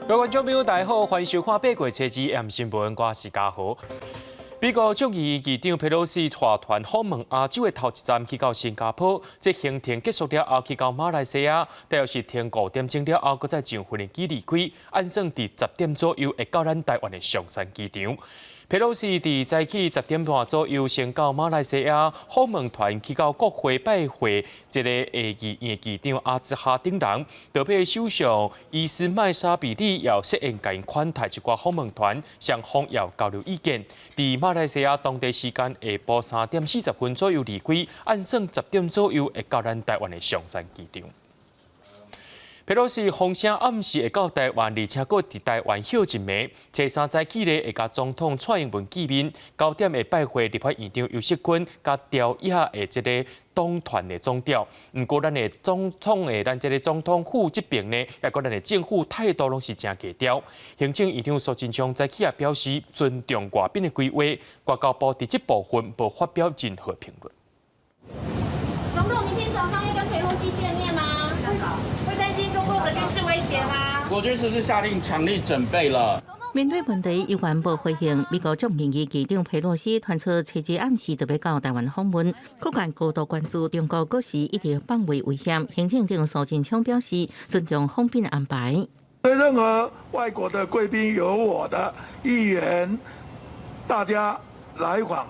各位觀眾朋友，大家好，歡迎收看八月初二 AM 新聞，我是嘉豪。美國眾議院議長佩洛西帶團訪問亞洲的頭一站去到新加坡，這行程結束了後去到馬來西亞，大約是停5點鐘了後，閣再上飛機離開，按算佇10點左右會到咱台灣的松山機場。佩洛西佇早起10點半左右先到馬來西亞訪問團去到國會拜會這个下議院議長阿茲哈等人，特別首相伊斯邁沙比里也設宴共𪜶款待一寡訪問團，雙方也有交流意見。佇馬來西亞當地時間下晡3點40分左右離開，按算10點左右會到咱台灣的松山機場。佩洛西風聲暗示會到台灣，而且閣佇台灣歇一暝。初三早起咧會佮總統蔡英文見面，9點會拜會立法院長游錫堃佮朝野的這个黨團的總召。毋過咱的總統的咱這个總統府這邊呢，抑閣咱的政府態度攏是誠低調。行政院長蘇貞昌早起也表示尊重外賓的規劃，外交部佇這部分無發表任何評論。總統明天早上要跟佩洛西見面嗎？會擔心中共的軍事威脅嗎？國軍是不是下令強力準備了？面對問題，猶原無回應。美國眾議院議長佩洛西傳出初二暗時就欲到台灣訪問，各界高度關注中國閣是一直放話威脅。行政院長蘇貞昌表示尊重訪賓安排。對任何外國的貴賓，有我的議員，大家來訪，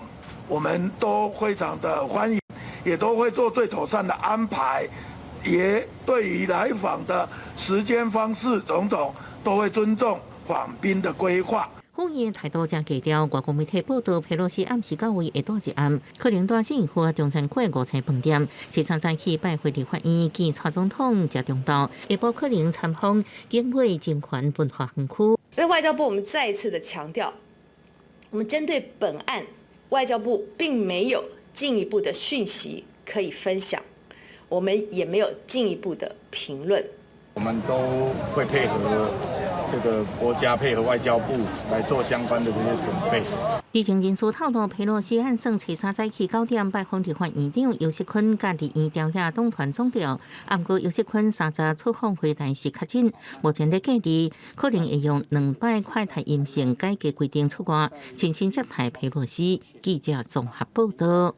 我們都非常的歡迎，也都會做最妥善的安排。也對於來訪的時間、方式種種，都會尊重訪賓的規劃。府院態度誠低調，外國媒體報道，佩洛西暗時到位會蹛一暗，可能蹛信義區中山區五彩飯店，初三早起拜會立法院見蔡總統食中晝，下晡可能參訪景美金環文化園區。那外交部，我們再一次的強調，我們針對本案，外交部並沒有進一步的訊息可以分享。我們也沒有進一步的評論。我們都會配合這個國家，配合外交部來做相關的這些準備。知情人士透露，佩洛西按算初三早起9點拜訪立法院長游錫堃，佮立院朝野黨團總召。毋過游錫堃30出訪回台是確診，目前咧隔離，可能會用2擺快篩陰性解隔規定出外，親身接待佩洛西。記者綜合報道。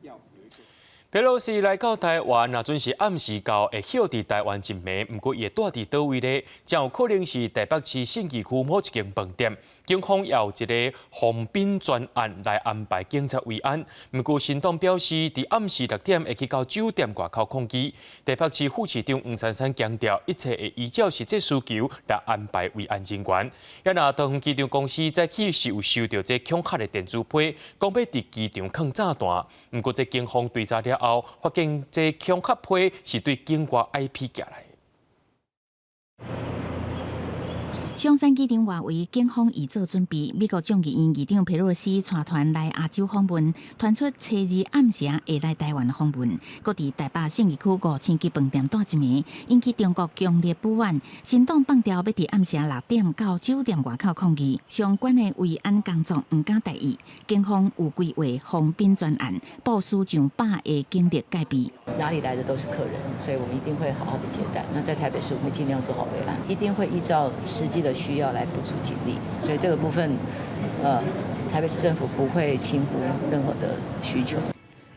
佩洛西來到台灣，若準是暗時到，會歇佇台灣一暝。毋過，伊會蹛佇佗位咧，誠有可能是台北市信義區某一間飯店。警方也有一个防賓專案來安排警察維安。毋過，新黨表示，佇暗時6點會去到酒店外口抗議。台北市副市長黃珊珊強調，一切會依照實際需求來安排維安人員。也若桃園機場公司早起是有收著這恐嚇的電子批，講欲佇機場囥炸彈。毋過，這警方追查了後，發現這恐嚇批是對境外 IP 寄來。松山機場外圍，警方已做準備。美國眾議院議長佩洛西帶團來亞洲訪問，傳出初二暗時會來台灣訪問，閣佇台北信義區五星級飯店蹛一暝，引起中國強烈不滿。新黨放調欲佇暗時6點到酒店外口抗議，相關的維安工作毋敢大意。警方有規劃防賓專案，部署上百个警力戒備。哪裡來的都是客人，所以我們一定會好好的接待。那在台北市，我們會盡量做好維安，一定會依照實際的需要來部署警力，所以這個部分，台北市政府不會輕忽任何的需求。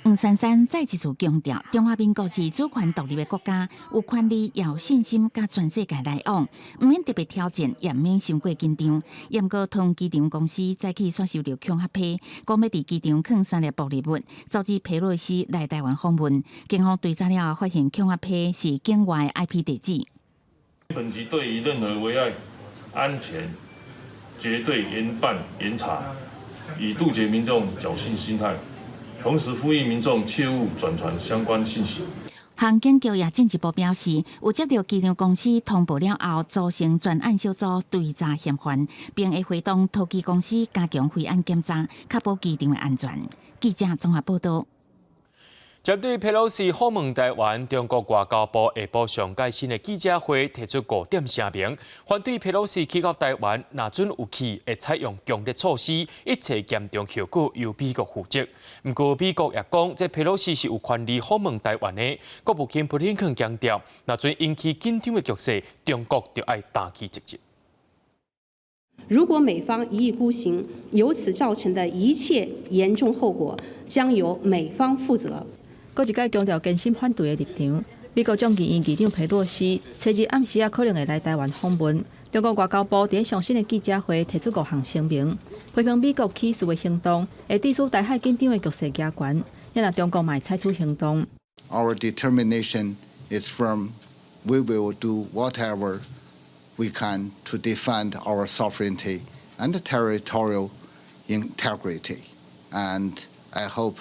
黃珊珊再一次強調，中華民國是主權獨立的國家，有權利也有信心佮全世界來往，毋免特別挑戰，也毋免傷過緊張。毋過桃園機場公司早起煞收著恐嚇批，講欲佇機場囥三粒爆裂物，阻止佩洛西來台灣訪問。警方追查了後，發現恐嚇批是境外 IP 地址。本局對於任何危害安全，絕對嚴辦嚴查，以杜絕民眾僥倖心態。同時呼籲民眾切勿轉傳相關信息。航警局也進一步表示，有接著機場公司通報了後，組成專案小組追查嫌犯，並會會同桃機公司加強維安檢查，確保機場的安全。記者綜合報道。針對佩洛西訪問台灣，中國外交部下晡上蓋新的記者會提出五點聲明，反對佩洛西去到台灣，若準有去，會採用強烈措施，一切嚴重後果由美國負責。毋過美國也講，這佩洛西是有權利訪問台灣的。國務卿布林肯強調，若準引起緊張的局勢，中國就愛擔起責任。如果美方一意孤行，由此造成的一切嚴重後果將由美方負責。閣一擺強調堅心反對的立場。美國眾議院議長佩洛西初二暗時仔可能會來台灣訪問。中國外交部佇上新的記者會提出五項聲明，批評美國起事的行動會致使台海緊張的局勢加懸，也若中國嘛會採取行動。 Our determination is firm. We will do whatever we can to defend our sovereignty and territorial integrity. And I hope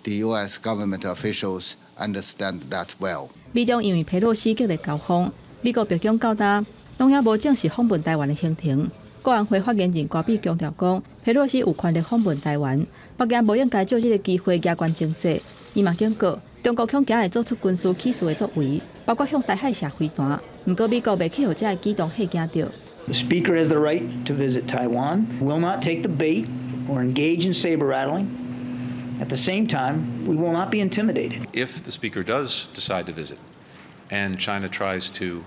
the U.S. government officials understand that well. 美中因為佩洛西激烈交鋒，美國白宮到今攏猶無正式訪問台灣的行程。國安會發言人柯比強調講，佩洛西有權力訪問台灣，北京無應該藉這個機會加懸情勢。伊嘛警告，中國恐驚會做出軍事起事的作為，包括向台海射飛彈。毋過美國袂去予這个舉動嚇驚著。 The speaker has the right to visit Taiwan, will not take the bait or engage in saber rattling. At the same time, we will not be intimidated. If the speaker does decide to visit and China tries to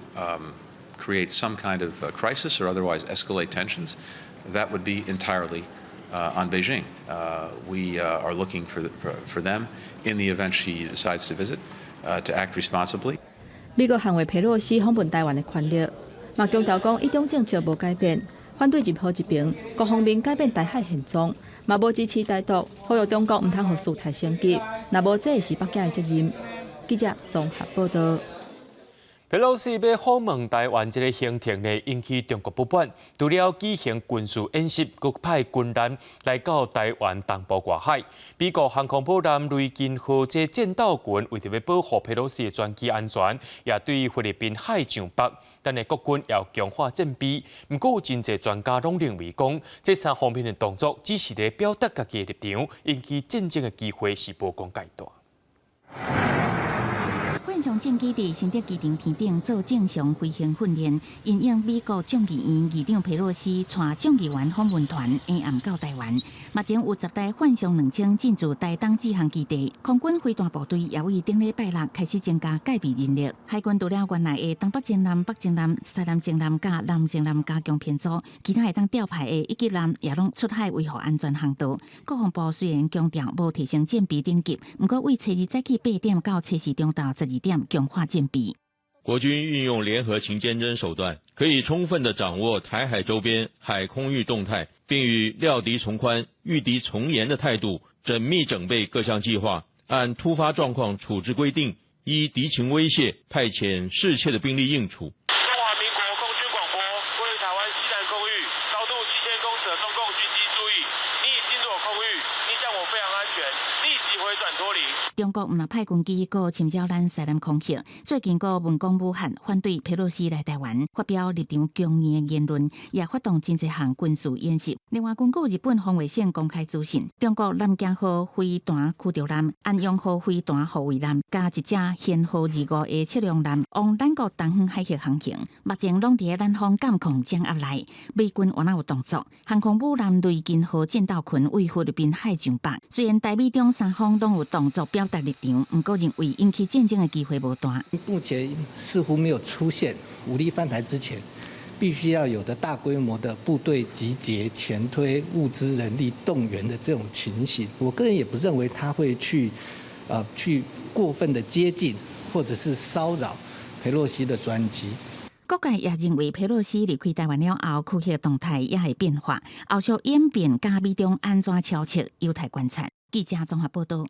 create some kind of crisis or otherwise escalate tensions, that would be entirely on Beijing. We are looking for them in the event she decides to visit to act responsibly. 美國捍衛佩洛西訪問台灣的權力，嘛強調講一中政策無改變，反對任何一邊各方面改變台海現狀，嘛無支持台獨，呼籲中國毋通予事態升級，若無這是北京的責任。記者綜合報道。佩洛西欲訪問台灣這个行程呢，引起中國不滿，除了舉行軍事演習，閣派軍艦來到台灣東部外海。美國航空母艦雷根號這戰鬥群為著欲保護佩洛西的專機安全，也對菲律賓海上北，咱的國軍也強化戰備。毋過有真濟專家攏認為講，這三方面的動作只是咧表達家己的立場，引起戰爭的機會是無講蓋大。煥翔戰機佇新竹機場天頂做正常飛行訓練，因應美國眾議院議長佩洛西帶眾議員訪問團下暗到台灣，目前有10台煥翔2000進駐台東志航基地，空軍飛彈部隊也為頂禮拜六開始增加戒備人力。海軍除了原來的東北戰艦、北戰艦、西南戰艦佮南戰艦加強編組，其他會當調派的一級艦也攏出海維護安全航道。國防部雖然強調無提升戰備等級，毋過為初二早起8點到初四中晝12點強化戰備。國軍運用聯合情監偵手段，可以充分地掌握台海周邊海空域動態，並以料敵從寬、御敵從嚴的態度，縝密整備各項計劃，按突發狀況處置規定，依敵情威脅派遣適切的兵力應處。中華民國空軍廣播，為台灣西南空域高度7000公尺的中共軍機注意，你已進入我空域，你將我飛航安全，立即回轉脫離。中國毋但派軍機閣侵擾咱西南空域，最近閣文攻武嚇，反對佩洛西來台灣，發表立場強硬的言論，也發動真濟項軍事演習。另外，根據日本防衛省公開資訊，中國南京號飛彈驅逐艦、安陽號飛彈護衛艦，佮一隻舷號25的測量艦，往咱國東方海域航行，目前攏佇咱方監控掌握內。美軍有哪有動作？航空母艦雷根號戰鬥群位菲律賓海上北，雖然台美中三方攏有動作表達立場，毋過認為引起戰爭的機會無大。目前似乎沒有出現武力犯台之前必須要有的大規模的部隊集結、前推、物資、人力動員的這種情形。我個人也不認為他會去過分的接近或者是騷擾佩洛西的專機。各界也認為佩洛西離開台灣了後，區域動態也會變化，後續演變佮美中按怎操作，有待觀察。記者綜合報道。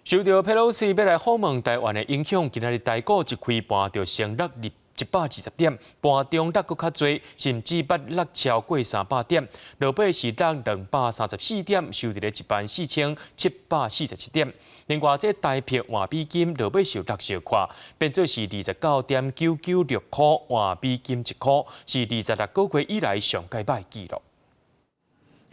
受到佩洛西欲來訪問台灣的影響，今仔日台股一開盤就先落120點，盤中落閣較濟，甚至捌落超過300點。落尾是落234點，收佇咧14,747點。另外，這台幣換美金落尾是落小可，變做是29.996箍換美金1箍，是26個月以來上蓋歹紀錄。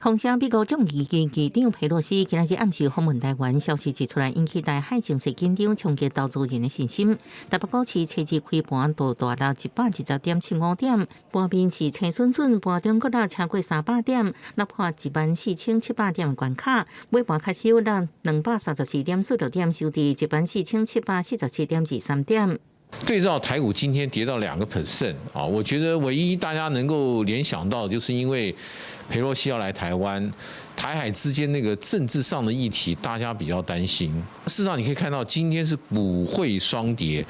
風聲美國眾議院議長佩洛西今仔日暗時訪問台灣，消息一出來，引起台海情勢緊張，衝擊投資人的信心。台北股市初二開盤就大落120.75點，盤面是青筍筍，盤中閣落超過300點，落破14,700點關卡。尾盤較收落234.46點，收佇14,747.23點。對照台股今天跌到2% 啊，我覺得唯一大家能夠聯想到，就是因為裴洛西要來台灣，台海之間那個政治上的議題，大家比較擔心。事實上，你可以看到今天是股匯雙跌，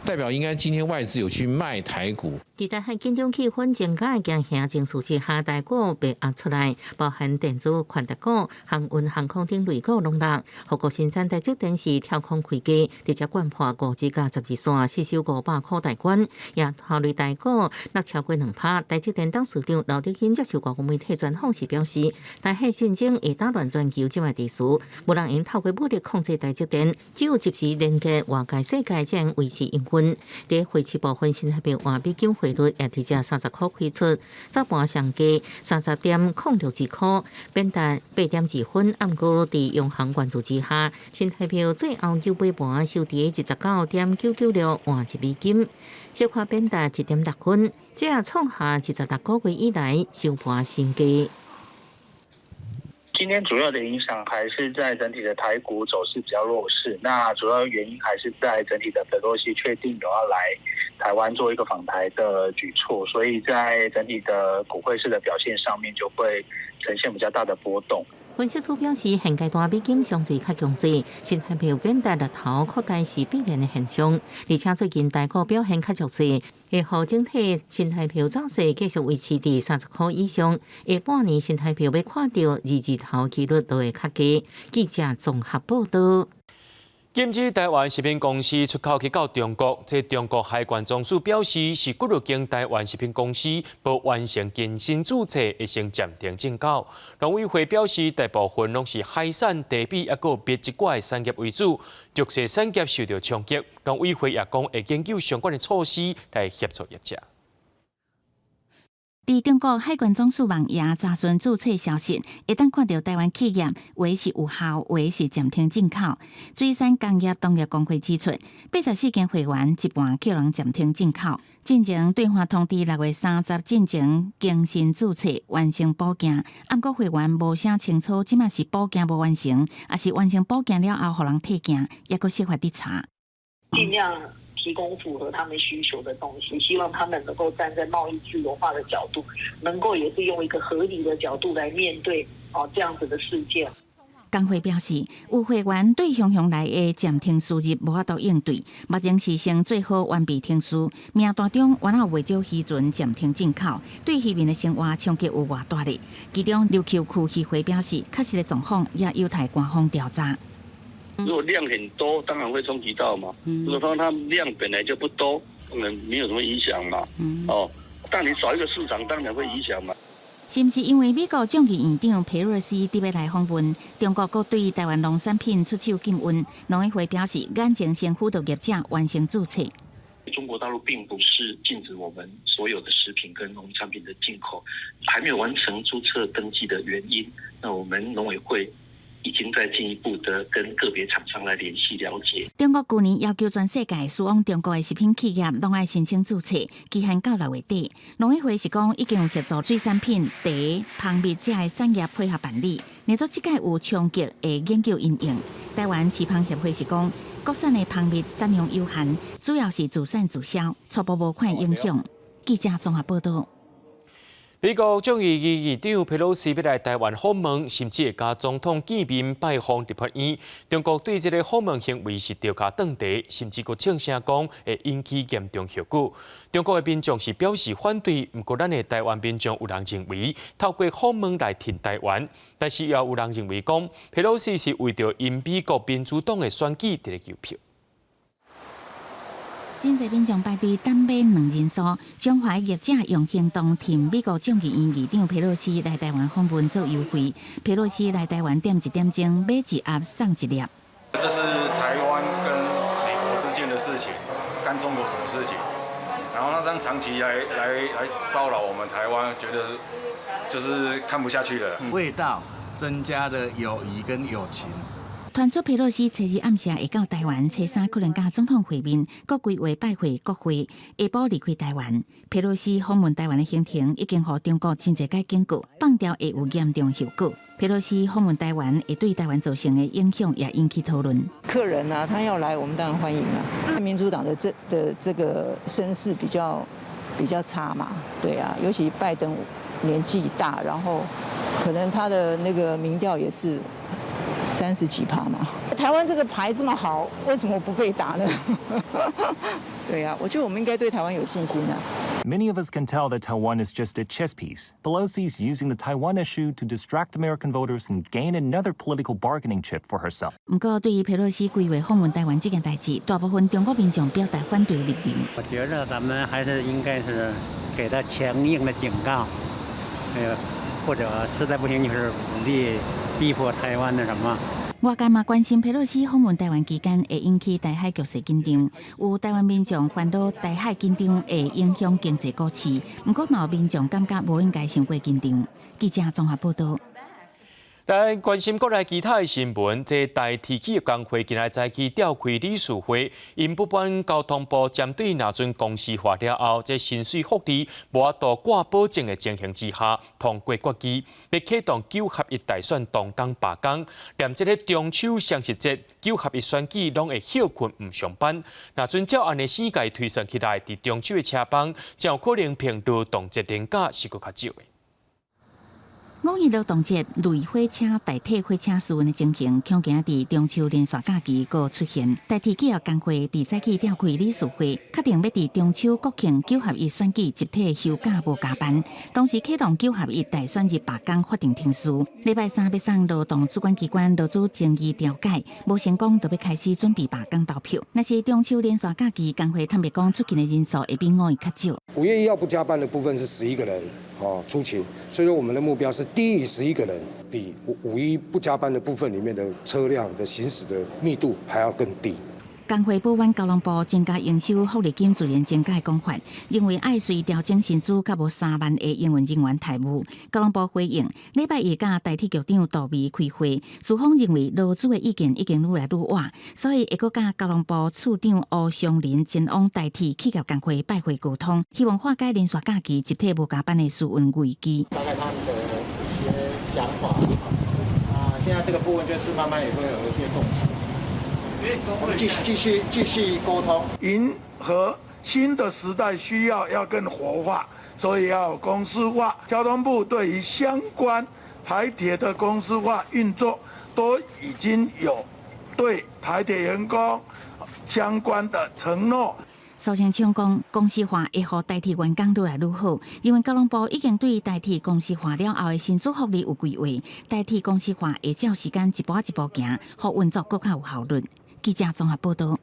代表應該今天外資有去賣台股。佇台海緊張氣氛增加的驚嚇情緒之下，台股被壓出來，包含電子、權值股、航運、航空等類股攏落。護國神山台積電是跳空開低，直接摜破5G佮12線，失守500箍大關，也拖累台股落超過2%。台積電董事長劉德音接受外國媒體專訪時表示，台海戰爭會打亂全球這擺秩序，無人會透過武力控制台積電，只有及時連結外界世界，才能維持營運。佇匯市部分，新台幣換美金匯率也佇這30箍開出，早盤上低30.061箍，變達8.2分。毋過佇央行關注之下，新台幣最後九尾盤收佇29.996換1美金，小可變達1.6分，這也創下26個月以來收盤新低。今天主要的影響還是在整體的台股走勢比較弱勢，那主要原因還是在整體的裴洛西確定有要來台灣做一個訪台的舉措，所以在整體的股匯市的表現上面就會呈現比較大的波動。分析師表示，現階段美金相對較強勢，新台幣變達日頭擴大是必然的現象。而且最近台股表現較弱勢，會予整體新台幣走勢繼續維持佇30箍以上。下半年新台幣欲看著二字頭幾率都會較低。記者綜合報道。禁止台灣食品公司出口去到中國，這中國海關總署表示，是幾若間台灣食品公司無完成更新註冊，會先暫停進口。農委會表示，大部分攏是海產、茶米，抑閣別一寡的產業為主，弱勢產業受著衝擊。農委會也講會研究相關的措施來協助業者。佇中國海關總署網頁查詢註冊消息，會當看著台灣企業有的是有效，有的是暫停進口。水產工業同業公會指出，84間會員一半予人暫停進口。進前對外通知6月30進前更新註冊完成補件，毋過會員無寫清楚，這馬是補件無完成，抑是完成補件了後予人退件，抑閣設法佇查。盡量提供符合他們需求的東西，希望他們能夠站在貿易自由化的角度，能夠也是用一個合理的角度來面對哦這樣子的事件。工會表示，有會員對雄雄來的暫停輸入無法度應對，目前是先做好完備程序，名單中原來有袂少漁船暫停進口，對漁民的生活衝擊有偌大咧。其中琉球區漁會表示，確實的狀況也有待官方調查。如果量很多，當然會衝擊到嘛。如果說它量本來就不多，可能沒有什麼影響嘛。哦，但你少一個市場，當然會影響嘛。是毋是因為美國眾議院長裴洛西欲來訪問，中國閣對台灣農產品出口禁運？農委會表示，眼前先輔導業者完成註冊。中國大陸並不是禁止我們所有的食品跟農產品的進口，還沒有完成註冊登記的原因，那我們農委會已經在進一步的跟個別廠商來聯繫了解。中國舊年要求全世界輸往中國的食品企業攏愛申請註冊，期限到6月底。農委會是講已經有協助水產品、茶、蜂蜜這的產業配合辦理，若做這屆有衝擊，會研究因應。台灣飼蜂協會是講，國產的蜂蜜產量有限，主要是自產自銷，初步無看影響。記者綜合報道。美國眾議院議長佩洛西欲來台灣訪問，甚至會佮總統見面拜訪立法院。中國對這个訪問行為是著跤頓茶，甚至閣嗆聲講會引起嚴重後果。中國的民眾是表示反對，毋過咱的台灣民眾有人認為透過訪問來挺台灣，但是也有人認為講佩洛西是為著𪜶美國民主黨的選舉佇咧求票。真濟民眾排隊等買卵人數，彰化業者用行動挺美國眾議院議長佩洛西來台灣訪問做優惠。佩洛西來台灣踮一點鐘，買一盒送一粒。這是台灣跟美國之間的事情，干中國什麼事情？然後他這樣長期來騷擾我們台灣，覺得就是看不下去了。味道增加了友誼跟友情。傳出佩洛西初二暗時會到台灣，初三可能佮總統會面，閣規劃拜會國會，下晡離開台灣。佩洛西訪問台灣的行程已經予中國真濟擺警告，放調會有嚴重後果。佩洛西訪問台灣會對台灣造成的影響也引起討論。客人啊，他要來，我們當然歡迎啊。民主黨的這個聲勢比較差嘛，對啊，尤其拜登年紀大，然後可能他的那個民調也是30幾趴嘛。台灣這個牌這麼好，為什麼不被打呢？對啊，我覺得我們應該對台灣有信心啊。 Many of us can tell that Taiwan is just a chess piece. Pelosi is using the Taiwan issue to distract American voters and gain another political bargaining chip for herself. 毋過，對於佩洛西規劃訪問台灣這件代誌，大部分中國民眾表達反對立場。我覺得咱們還是應該是給他強硬的警告，或者實在不行就是武力逼迫台灣的什麼。外界嘛關心佩洛西訪問台灣期間會引起台海局勢緊張，有台灣民眾煩惱台海緊張會影響經濟股市，毋過嘛有民眾感覺無應該傷過緊張。記者綜合報道。來關心國內其他的新聞，這台鐵企業工會今仔早起召開理事會，𪜶不滿交通部針對若準公司化了後，這薪水福利無法度掛保證的情形之下，通過決議，欲啟動九合一大選童工罷工，連這个中秋雙十節九合一選舉攏會歇睏毋上班。若準照按呢時間推算起來，佇中秋的車班，真有可能憑勞動節連假是閣較少的。五一勞動節類火車代替火車試運的情形，恐驚佇中秋連續假期閣出現。台鐵企業工會佇早起召開理事會，確定欲佇中秋國慶九合一選舉集體休假無加班，同時啟動九合一大選日罷工法定程序。禮拜三欲送勞動主管機關勞資爭議調解，無成功就欲開始準備罷工投票。若是中秋連續假期，工會坦白講，出勤的人數會比五一較少。5月1號不加班的部分是11個人。哦，出勤，所以說我們的目標是低於11個人，比五一不加班的部分裡面的車輛的行駛的密度還要更低。工會不滿交通部增加營收福利金自然增加的講法，認為愛隨調整薪資較無3萬的營運人員待遇。交通部回應，禮拜一佮台鐵局長杜微開會，雙方認為勞資的意見已經愈來愈倚，所以會閣佮交通部次長吳松林前往台鐵企業工會拜會溝通，希望化解連續假期集體無加班的營運危機。大概他們的一些想法，啊，現在這個部分就是慢慢也會有一些共識。我們繼續繼續繼續溝通，迎合新的時代需要，要更活化，所以要公司化。交通部對於相關台鐵的公司化運作，都已經有對台鐵員工相關的承諾。蘇貞昌講，公司化會予台鐵員工愈來愈好，認為交通部已經對台鐵公司化了後的薪資福利有規劃，台鐵公司化會照時間一步一步行，予運作閣較有效率。記者綜合報道。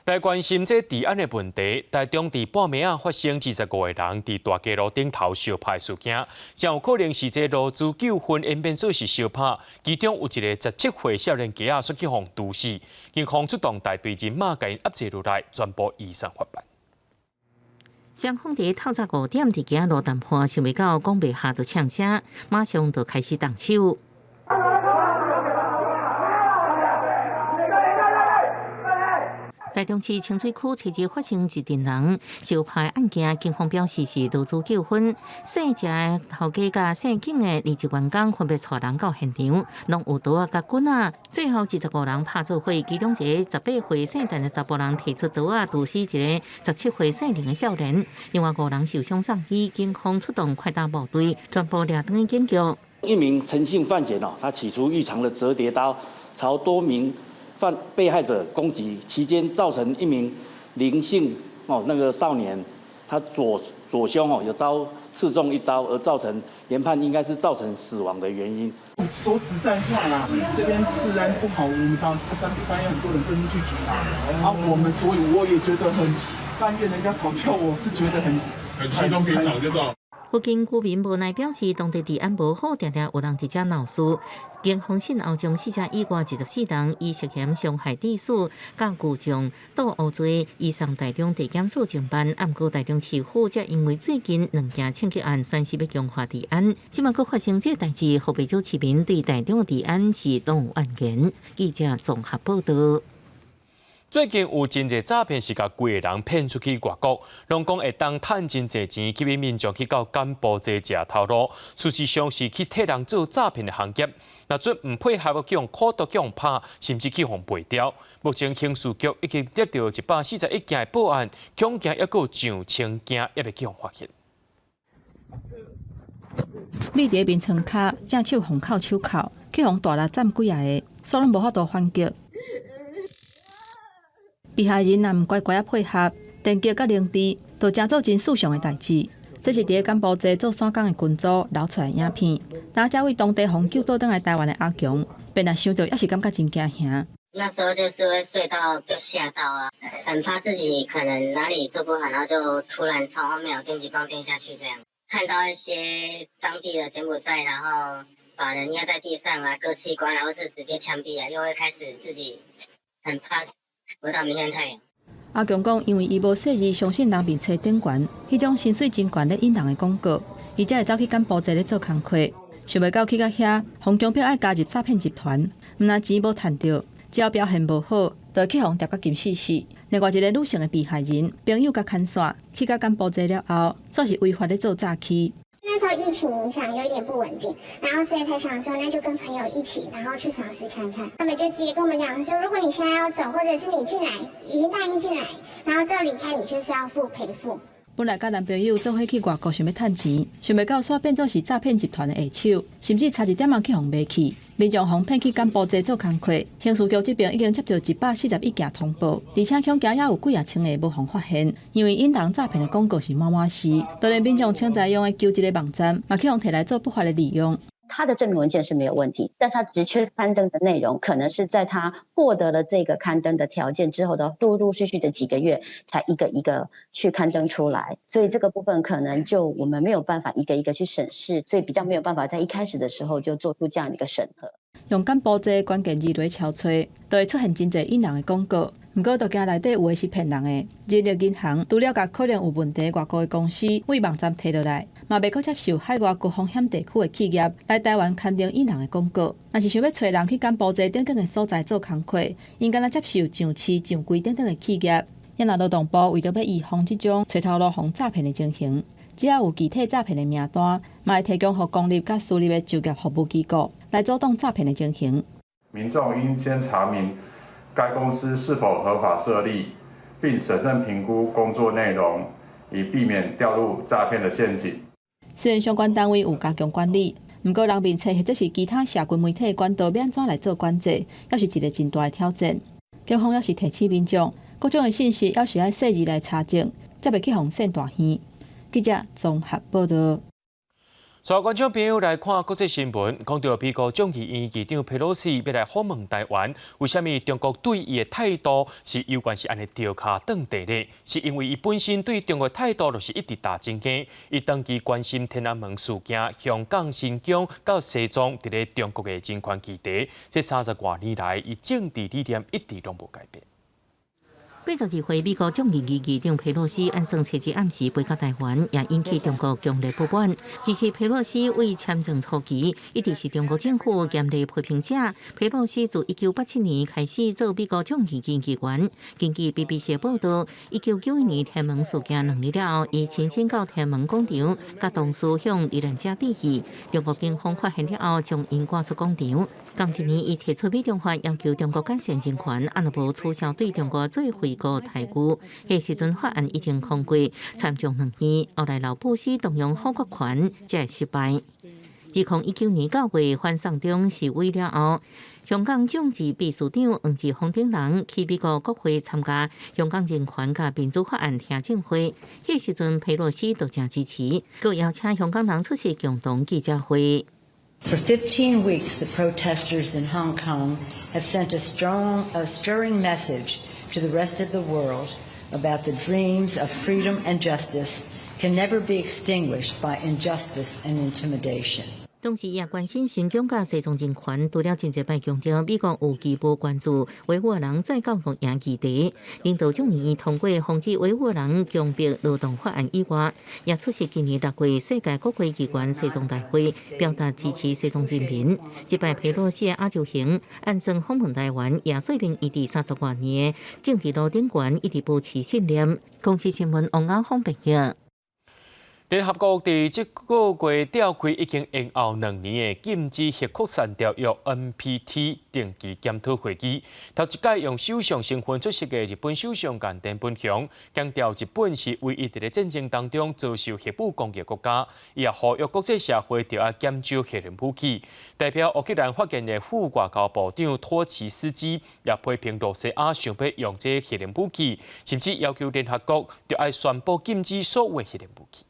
來關心這治安的問題，台中佇半暝仔發生25個人佇大街路頂頭相拍事件，真有可能是這勞資糾紛演變做是相拍，其中有一个17歲少年家仔煞去予毒死，警方出動大隊人馬共𪜶壓制落來，全部移送法辦。雙方佇透早5點佇街仔路談判，想袂到講袂下就嗆聲，馬上就開始動手。台中市清水區初二發生一陣人相拍案件，警方表示是勞資糾紛。姓謝的頭家佮姓景的二職員工分別帶人到現場，攏有刀仔佮棍仔。最後25人拍做伙，其中一個18歲姓陳的查埔人提出刀仔，毒死一个17歲姓林的少年。另外五人受傷送醫，警方出動快打部隊，全部掠轉去警局。一名陳姓犯嫌哦，他起初預藏了折疊刀，朝多名犯被害者攻擊，期間造成一名林姓哦那個少年，他左胸哦有遭刺中一刀，而造成研判應該是造成死亡的原因。說實在話啦，這邊治安不好，我們常三更半夜很多人真的去舉報啊，我們所以我也覺得很半夜人家吵架，我是覺得很很稀鬆平常就到。附近居民無奈表示，當地治安無好，定定有人佇遮鬧事。警方訊後將死者以外24人以涉嫌傷害致死、佮聚眾鬥毆罪，移送台中地檢署偵辦。毋過台中市府則因為最近兩件槍擊案，宣示欲強化治安。這馬閣發生這代誌，予袂少市民對台中的治安是攏有怨言。記者綜合報道。最近有真濟詐騙是共規个人騙出去外國，攏講會當趁真濟錢，吸引民眾去到柬埔寨食頭路，事實上是去替人做詐騙的行業。若準毋配合，去予苦毒，去予拍，甚至去予賣掉。目前刑事局已經接到141件的報案，恐驚猶閣有上千件猶未去予發現。躡佇眠床跤，正手予銬手銬，去予大力斬幾仔下，煞攏無法度還擊。被害人若毋乖乖仔配合，電擊佮凌遲，就成做真世常的代誌。這是佇咧柬埔寨做散工的群組流出來影片。那這位當地予救倒轉來台灣的阿強，便若想著，猶是感覺真驚嚇。那時候就是會睡到被嚇到啊，很怕自己可能哪裡做不好，然後就突然從後面有電擊棒電下去，這樣看到一些當地的柬埔寨，然後把人壓在地上啊，割器官，然後是直接槍斃啊，又會開始自己很怕。不到明天太陽。阿強講，因為伊無細膩相信人面冊頂懸，彼種薪水真懸咧引人的廣告，伊才會走去柬埔寨咧做工課。想袂到去到遐，予強迫愛加入詐騙集團，毋但錢無趁著，只要表現無好，就會去予疊甲金死死。另外一个女性的被害人，朋友共牽線去到柬埔寨了後，煞是違法咧做詐欺。那時候疫情影響有點不穩定，然後所以才想說，那就跟朋友一起，然後去嘗試看看。他們就直接跟我們講說，如果你現在要走，或者是你進來已經答應進來，然後之後離開，你就是要付賠付。本來佮男朋友做伙去外國想欲趁錢，想袂到煞變做是詐騙集團的下手，甚至差一點仔去予賣去。民眾予騙去柬埔寨做工課，刑事局這邊已經接到141件通報，而且恐驚猶有幾仔千个無予發現，因為引人詐騙的廣告是滿滿是，就連民眾凊彩用的求職的網站，嘛去予提來做不法的利用。他的證明文件是沒有問題，但是他職缺刊登的內容，可能是在他獲得了這個刊登的條件之後的陸陸續續的幾個月，才一個一個去刊登出來，所以這個部分可能就我們沒有辦法一個一個去審視，所以比較沒有辦法在一開始的時候就做出這樣一個審核。用柬埔寨關鍵字來搜尋，就會出現真濟引人的廣告。毋過，就驚內底有的是騙人的。人力銀行除了共可能有問題外國的公司對網站提落來，嘛袂閣接受海外高風險地區的企業來台灣刊登引人的廣告。若是想欲揣人去柬埔寨等等的所在做工課，應該接受上市、上櫃等等的企業。也若勞動部為著欲預防這種揣頭路予詐騙的情形，只要有具體詐騙的名單，嘛會提供予公立佮私立的就業服務機構來阻擋詐騙的情形。民眾應先查明該公司是否合法設立，並審慎評估工作內容，以避免掉入詐騙的陷阱。雖然相關單位有加強管理，毋過人面冊或者是其他社群媒體管道，欲按怎來做管制，猶是一個真大的挑戰。警方猶是提醒民眾，各種的信息猶是愛細膩來查證，才袂去予騙大耳。記者綜合報道。所有觀眾朋友來看國際新聞，講到美國眾議院議長佩洛西欲來訪問台灣，為啥物中國對伊的態度是猶原是按呢著跤轉地呢？是因為伊本身對中國態度就是一直打真硬，伊長期關心天安門事件、香港、新疆到西藏佇咧中國的人權議題，這三十外年來，伊政治理念一直攏無改變。82歲美國眾議院議長佩洛西按算初二暗時飛到台灣，也引起中國強烈不滿。其實佩洛西為簽證初期，一直是中國政府嚴厲批評者。佩洛西自1987年開始做美國眾議院議員。根據 BBC 報道，1991年天安門事件2日了後，伊親身到天安門廣場，佮同事向罹難者致意。中國警方發現了後，將𪜶趕出廣場。仝一年，伊提出美中法，要求中國改善人權，啊若無取消對中國最惠國待遇。彼時陣法案已經通過，參眾兩院，後來老布希動用否決權，才會失敗。2019年9月反送中示威了後，香港眾志秘書長黃之鋒等人去美國國會參加香港人權佮民主法案聽證會，彼時陣佩洛西都誠支持，閣邀請香港人出席共同記者會。 For 15 weeks, the protesters in Hong Kong have sent a strong, a stirring message to the rest of the world about the dreams of freedom and justice Can never be extinguished by injustice and intimidation. 同時也關心新疆佮西藏人權，除了真濟擺強調美國有義務關注維吾爾人再教育營議題，領導眾議院通過防止維吾爾人強迫勞動法案以外，也出席今年6月世界各國機關西藏大會，表達支持西藏人民。這擺佩洛西的亞洲行，按算訪問台灣，也說明伊佇30外年的政治路頂懸一直保持信念。公視新聞王亞峰報道。聯合國佇這個月召開已經延後2年的禁止核擴散條約 NPT 定期檢討會議，頭一擺用首相身份出席的日本首相岸田文雄強調，日本是唯一佇咧戰爭當中遭受核武攻擊國家，伊也呼籲國際社會著愛減少核能武器。代表烏克蘭發言的副外交部長托奇斯基也批評羅西亞想欲用這核能武器，甚至要求聯合國著愛宣布禁止所有核能武器。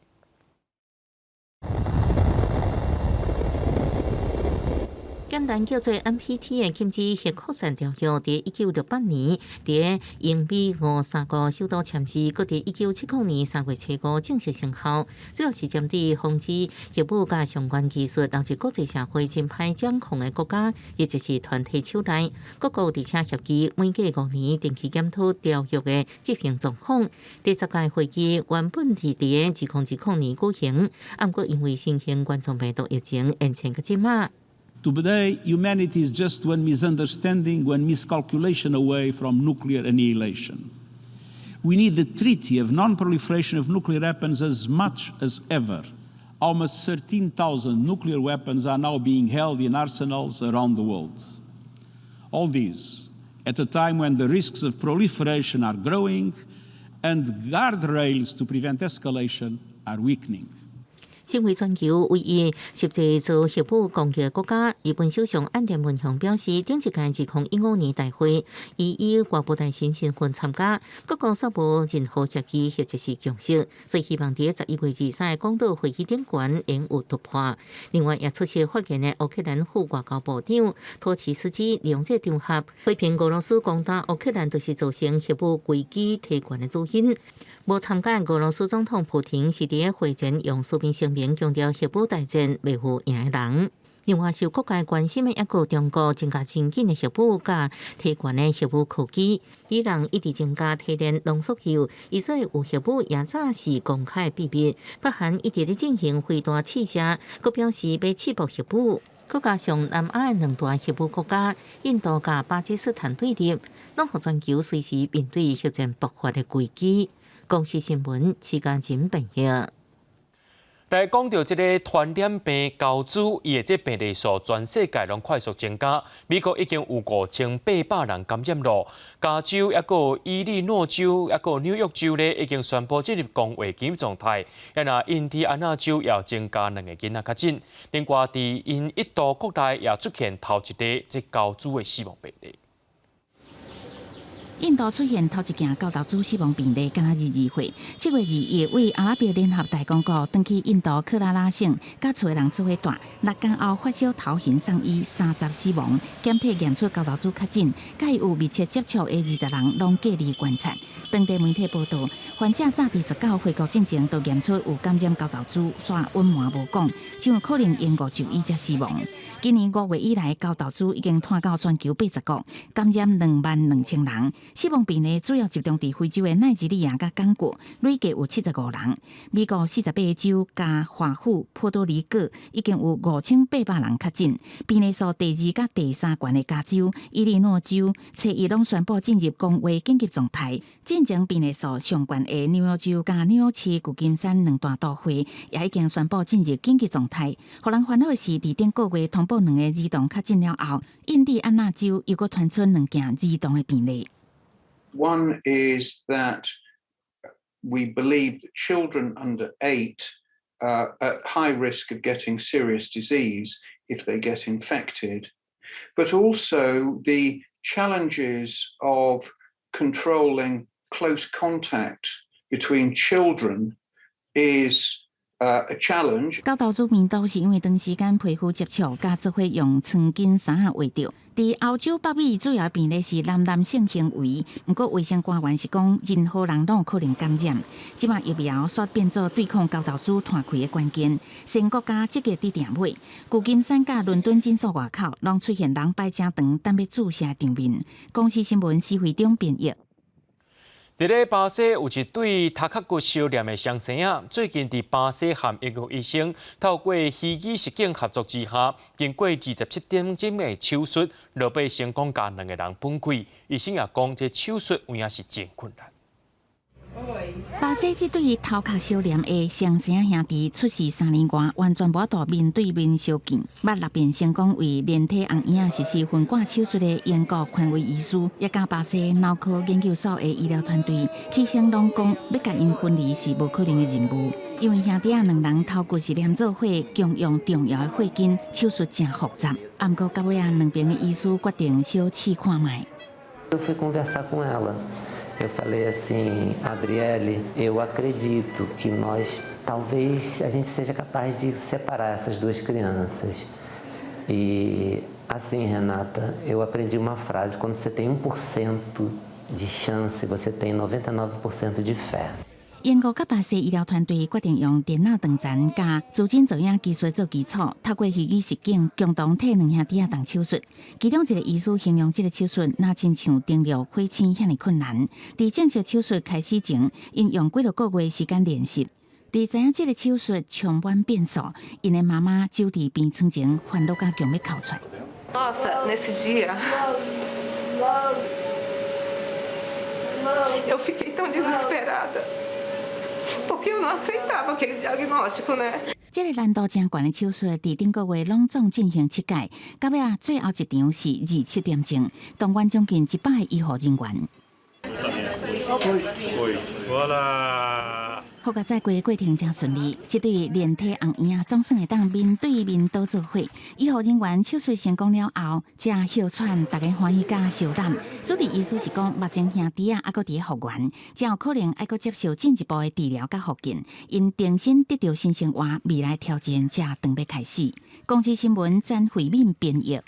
簡單叫做 NPT 的禁止核擴散條約，佇1968年佇英美俄三國首都簽字，閣佇1970年3月初5正式生效。主要是針對防止核武佮相關技術流入國際社會真歹掌控的國家，或者是團體手內。各國而且協議每隔5年定期檢討條約的執行狀況。第10屆會議原本是佇2020年舉行，毋過因為新型冠狀病毒疫情延遲到這馬。 Today, humanity is just one misunderstanding, one miscalculation away from nuclear annihilation. We need the Treaty of Non-Proliferation of Nuclear Weapons as much as ever. Almost 13,000 nuclear weapons are now being held in arsenals around the world. All this at a time when the risks of proliferation are growing and guardrails to prevent escalation are weakening. 成為全球唯一實際遭核武攻擊的國家，日本首相岸田文雄表示，頂一屆2015年大會，伊以外務大臣身份參加，各國煞無任何協議或者是共識，所以希望佇11月23日廣島會議頂懸會有突破。另外，也出席發言的烏克蘭副外交部長托奇斯基利用這個場合批評俄羅斯攻打烏克蘭，就是造成核武危機提懸的主因。無參加俄羅斯總統普廷是佇會前用書面聲明強調核武大戰袂有贏的人。另外，受各界關心的一個中國增加真緊的核武佮提懸的核武科技，伊朗一直增加提煉濃縮鈾，以色列有核武也早是公開秘密，北韓一直咧進行飛彈試射，閣表示欲試爆核武。閣加上南亞兩大核武國家印度佮巴基斯坦對立，攏予全球隨時面對核戰爆發的危機。公視新聞，徐嘉仁編譯。來講到這個傳染病猴痘，伊的這病例數全世界攏快速增加。美國已經有5800人感染咯。加州、抑閣伊利諾州、抑閣紐約州咧，已經宣布進入公衛緊急狀態。啊，印第安納州也增加兩個囡仔確診。另外，佇𪜶印度國內也出現頭一例這猴痘的死亡病例。印度出現頭一件猴痘死亡病例，敢若22歲。7月21日，為阿拉伯聯合大公國轉去印度克拉拉省，佮厝的人做伙蹛，6工後發燒頭暈送醫，30死亡。檢體驗出猴痘確診，佮伊有密切接觸的20人攏隔離觀察。當地媒體報道，患者早佇19回國進前就驗出有感染猴痘，煞隱瞞無講，真有可能延誤就醫才死亡。今年5月以來，猴痘已經傳到全球80國，感染22,000人。死亡病例主要集中佇非洲的奈及利亞佮剛果，累計有75人。美國48個州佮華府、波多黎各已經有5800人確診。病例數第二佮第三懸的加州、伊利諾州，初一攏宣布進入公衛緊急狀態。進前病例數上懸的紐約州佮紐約市、舊金山兩大都會，也已經宣布進入緊急狀態。予人煩惱的是，佇頂個月通報兩個兒童確診了後，印第安納州又閣傳出兩件兒童的病例。 One is that we believe that children under 8 are at high risk of getting serious disease if they get infected, but also the challenges of controlling close contact between children is A challenge. 猴痘株病毒是因為長時間皮膚接觸，佮做伙用床巾衫仔畫著。佇歐洲北美主要病例是男男性行為，毋過衛生官員是講，任何人攏有可能感染。這擺疫苗煞變做對抗猴痘株湠開的關鍵，全國家積極佇訂買。舊金山佮倫敦診所外口攏出現人排誠長等欲注射的場面。公視新聞施惠中編譯。佇咧巴西有一對頭殼骨相連的雙生仔，最近佇巴西和英國醫生透過虛擬實境合作之下，經過27點鐘的手術，落尾成功共兩个人分開。醫生也講，這手術有影是真困難。巴西這對頭殼相連的雙生兄弟出世3年外，完全無法度面對面相見。捌六遍成功為連體紅嬰仔實施分割手術的英國權威醫師，也佮巴西腦科研究所的醫療團隊，起先攏講欲共𪜶分離是無可能的任務，因為兄弟仔兩人頭骨是連做伙，共用重要的血筋，手術誠複雜。啊，毋過到尾仔兩邊的醫師決定小試看覓。 Eu fui conversar com ela. Eu falei assim, Adriele, eu acredito que nós talvez a gente seja capaz de separar essas duas crianças. E assim, Renata, eu aprendi uma frase: quando você tem 1% de chance, você tem 99% de fé. 英國佮巴西醫療團隊決定用電腦斷層佮磁振造影技術做基礎，透過虛擬實境共同替兩兄弟仔動手術。其中一個醫師形容這個手術若親像登陸火星遐爾困難。佇正式手術開始前，𪜶用幾落個月時間練習。佇知影這個手術充滿變數，𪜶的媽媽就佇病床前煩惱甲強欲哭出來。 Nossa, nesse dia eu fiquei tão desesperada porque eu não aceitava aquele diagnóstico, né? 這個難度誠懸的手術，佇頂個月攏總進行七擺，到尾仔最後一場是27點鐘，動員將近100个醫護人員。好佳哉規個過程誠順利，這對連體紅嬰仔總算會當面對面倒做伙。醫護人員手術成功了後，才歇喘，逐家歡喜佮相攬。主治醫師是講，目前兄弟仔猶閣佇咧復原，誠有可能愛閣接受進一步的治療佮復健。𪜶重新得著新生活，未來挑戰才準備開始。公視新聞詹慧敏編譯。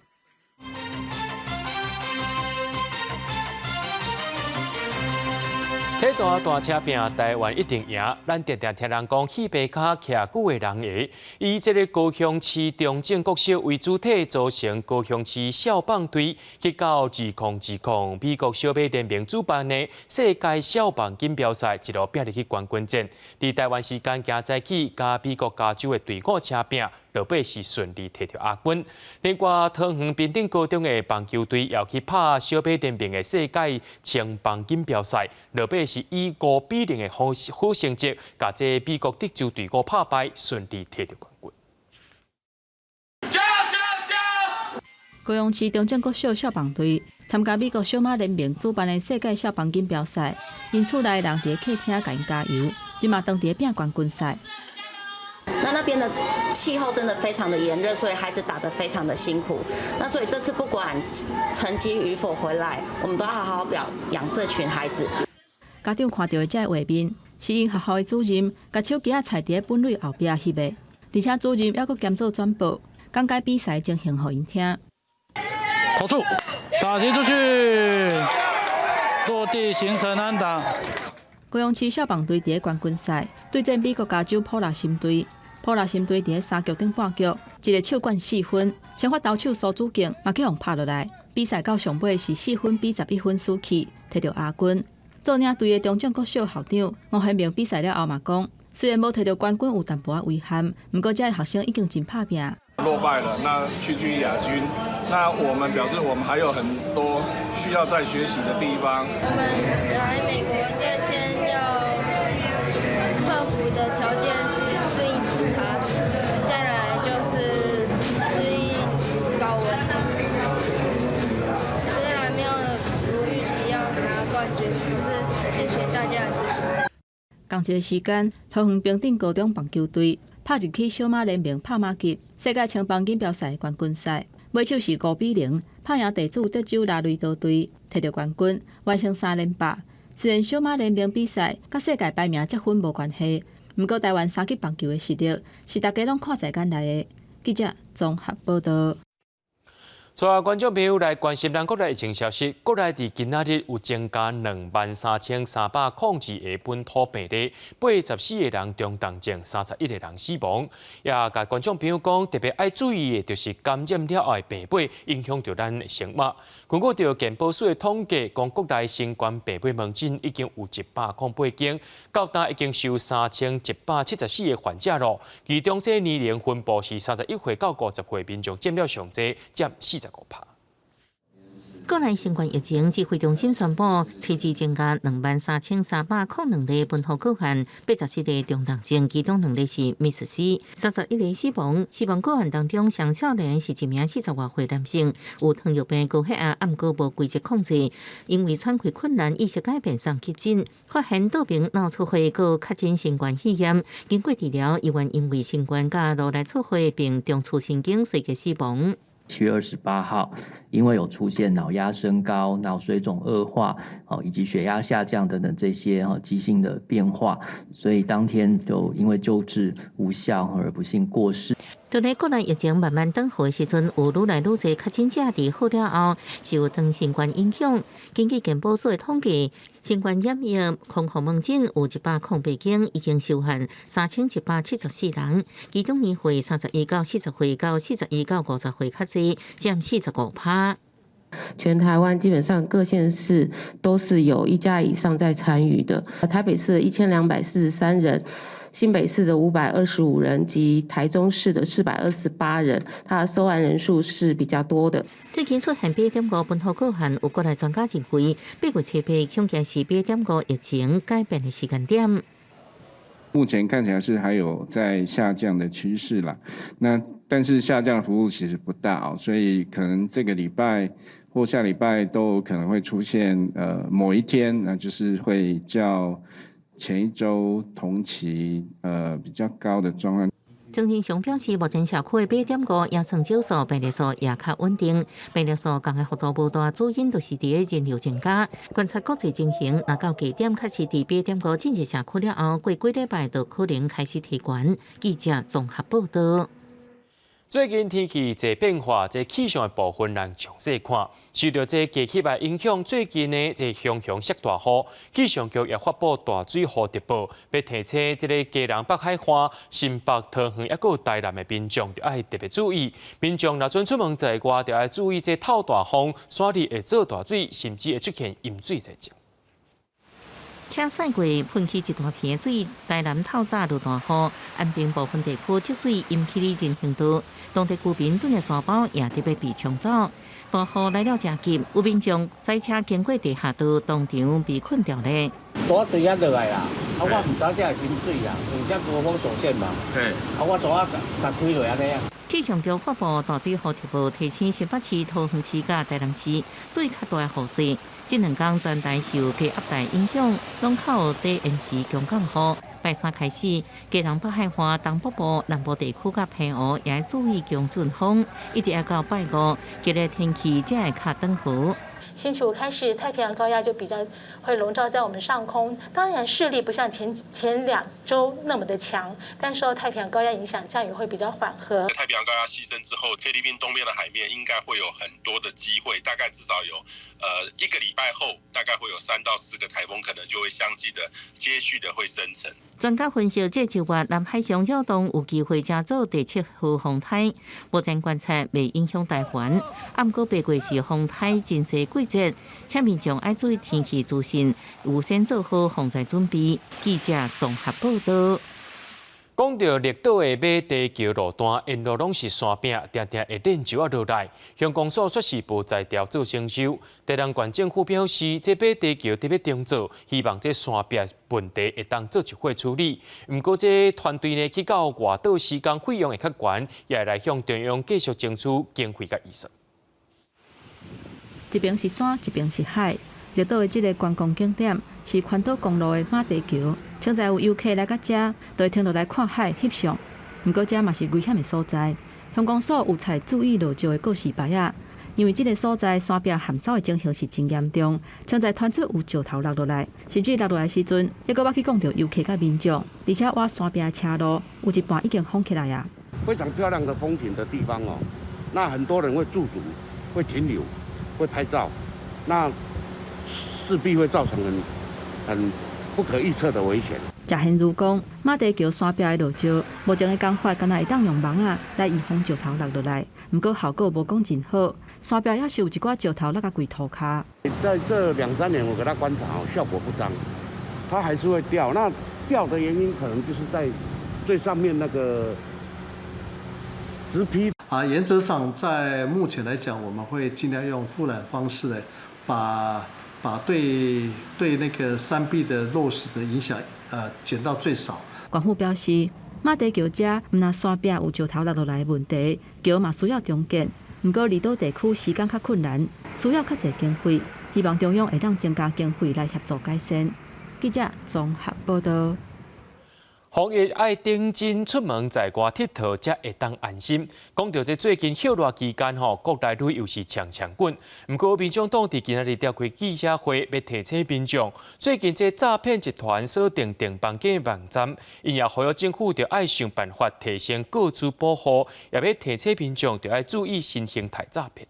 體壇大車拼，台灣一定贏。咱定定聽人講，戲棚跤徛久的人會，以這个高雄市中正國小為主體，組成高雄市少棒隊，去到2020美國小馬聯盟主辦的世界少棒錦標賽，一路拼入去冠軍戰。佇台灣時間今早起，佮美國加州的隊伍車拼，落尾是順利摕著亞軍。另外，桃園平頂高中的棒球隊也去拍小馬聯盟的世界青棒錦標賽，落尾是以5比0的好好成績，共這美國德州隊伍拍敗，順利摕著冠軍。高雄市中正國小少棒隊參加美國小馬聯盟主辦的世界少棒錦標賽，𪜶厝內人佇客廳共𪜶加油，這馬當佇拼冠軍賽。那那邊的氣候真的非常的炎熱，所以孩子打得非常的辛苦。那所以這次不管成績與否回來，我們都要好好表揚這群孩子。家長看著的這個畫面，是𪜶學校的主任共手機仔揣佇本壘後壁翕的，而且主任猶閣兼做轉播，講解比賽情形予𪜶聽。投出，打擊出去，落地形成安打。高雄市少棒隊佇咧冠軍賽對戰美國加州普拉森隊，普拉森隊佇咧三局頂半局，一个手灌4分，先發投手蘇主敬嘛去予拍落來。比賽到上尾是4分比11分輸去，摕著亞軍。做領隊的中正國小校長吳顯明比賽了後嘛講，雖然無摕著冠軍有淡薄仔遺憾，毋過這个學生已經真拍拚。落敗了，那屈居亞軍，那我們表示我們還有很多需要再學習的地方。我們來美國最先要克服的條件是適應時差，再來就是適應高溫。雖然沒有如預期要拿冠軍，可是謝謝大家的支持。仝一个時間，桃園平頂高中棒球隊拍入去小馬聯盟拍馬級世界青棒錦標賽冠軍賽，尾手是5比0拍贏地主德州拉雷多隊，摕著冠軍，完成3連霸。雖然小馬聯盟比賽佮世界排名積分無關係，毋過台灣三級棒球的實力是大家攏看在眼內的。記者綜合報導。最後，觀眾朋友來關心咱國內疫情消息。國內佇今仔日有增加23,302個本土病例，84個人中重症，31個人死亡。也共觀眾朋友講，特別愛注意的，就是感染了後的病尾影響著咱的生活。根據著健保署的統計，講國內新冠病尾門診已經有108間，到今已經收3174個患者囉。其中這年齡分布是31歲到50歲民眾佔了上濟，佔45%。國內新冠疫情指揮中心宣布，初二增加23,302例本土個案，84例中重症，其中兩例是瀕死，31例死亡。死亡個案當中，上少年是一名40外歲男性，有糖尿病、高血壓，毋過無規則控制，因為喘氣困難、意識改變送急診，發現倒爿腦出血，閣確診新冠肺炎。經過治療，猶原因為新冠佮顱內出血並中樞神經衰竭死亡。 7月28號，因為有出現腦壓升高、腦水腫惡化，以及血壓下降等等這些急性的變化，所以當天就因為救治無效而不幸過世。就佇國內疫情慢慢轉好的時陣，有愈來愈濟確診者佇好了後受長新冠影響。根據健保署的統計，新冠染疫康復門診有108間已經收案3174人，其中年歲31到40歲到41到50歲較濟，佔45%。全台灣基本上各縣市都是有一家以上在參與的，台北市1243人。新北市的525人及台中市的428人，他的收案人數是比較多的。最近出現BA.5本土個案，有國內專家認為，8月7日恐驚是BA.5疫情改變的時間點。目前看起來是還有在下降的趨勢啦，那但是下降幅度其實不大哦，所以可能這個禮拜或下禮拜都可能會出現，某一天，那就是會較前一周同期比較高的狀況。張仁祥表示，目前社區的BA.5陽性少數病例數也較穩定，病例數降的幅度無大，主因就是佇咧人流增加。觀察國際情形，若到低點確實佇BA.5進入社區了後，過幾禮拜就可能開始提懸。記者綜合報導。最近天氣濟變化，這氣象的部分咱詳細看。受著這低氣壓影響，最近呢這常常落大雨，氣象局也發布大水雨特報，欲提醒這个基隆北海岸、新北桃園抑閣有台南的民眾，著愛特別注意。民眾若準出門在外，著愛注意這透大風、山裡會做大水，甚至會出現淹水災情。車駛過噴起一大片水，台南透早落大雨，安平部分地區積水淹起了人行道，當地居民躉的沙包也特別被沖走。大雨來了誠急，有民眾駛車經過地下道，當場被困牢咧。我對遐落來啦，啊，我毋知這會淹水啊，因為這高峰所線嘛。啊，我昨仔共開落按呢啊。氣象局發布大水雨特報，提醒新北市、桃園市佮台南市水較大雨勢。這兩工全台受低壓帶影響，攏較有短時強降雨。拜三開始，基隆北海岸、東北部、南部地區佮澎湖也愛注意強陣風，一直愛到拜五，今日天氣才會較轉好。星期五開始，太平洋高壓就比較會籠罩在我們上空。當然勢力不像前前兩週那麼的強，但受太平洋高壓影響，降雨會比較緩和。太平洋高壓西伸之後，菲律賓東邊的海面應該會有很多的機會，大概至少有一個禮拜後，大概會有3到4個颱風，可能就會相繼的接續的會生成。專家分析，這一月南海上擾動有機會成做第七號風颱，目前觀察袂影響台灣。毋過八月是風颱真濟季節，請民眾愛注意天氣資訊，預先做好防災準備。記者綜合報導。講著綠島的馬蹄橋路段，沿路攏是山壁，定定會練石仔落來。鄉公所說是無才調做整修。台南縣政府表示，這馬蹄橋特別重做，希望這山壁問題會當做一伙處理。毋過，這團隊呢去到外島施工費用會較懸，也會來向中央繼續爭取經費佮預算。一邊是山，一邊是海。綠島的這个觀光景點是環島公路的馬蹄橋，現在有遊客來到遮，就會停落來看海、翕相。毋過，遮嘛是危險的所在。鄉公所有採注意落石的告示牌仔，因為這个所在山壁含沙的情形是真嚴重，常在傳出有石頭落落來，甚至落落來時陣，猶閣捌去摃著遊客佮民眾，而且挖山壁的車路有一半已經封起來啊。非常漂亮的風景的地方哦，那很多人會駐足、會停留、會拍照，那勢必會造成很不可預測的危險。謝賢如講，馬蹄橋山壁的落石，目前的講法，敢若會當用網仔來預防石頭落落來，毋過效果無講真好。山壁猶是有一寡石頭落共跪塗跤。在這兩三年，我給他觀察，效果不彰，它還是會掉。那掉的原因可能就是在最上面那個植被。啊，原則上在目前來講，我們會盡量用護欄方式來把對那個山壁的落石的影響，減到最少。縣府表示，馬蹄橋遮毋但山壁有石頭落落來的問題，橋嘛需要重建。毋過離島地區施工較困難，需要較濟經費，希望中央會當增加經費來協助改善。記者綜合報道。防疫愛認真出門在外𨑨迌，才會當安心。講著這最近歇熱期間吼，國內旅遊是強強滾。毋過民眾黨佇今仔日召開記者會，欲提醒民眾，最近這詐騙集團鎖定訂房間網站，𪜶也呼籲政府著愛想辦法提升個資保護，也欲提醒民眾著愛注意新形態詐騙。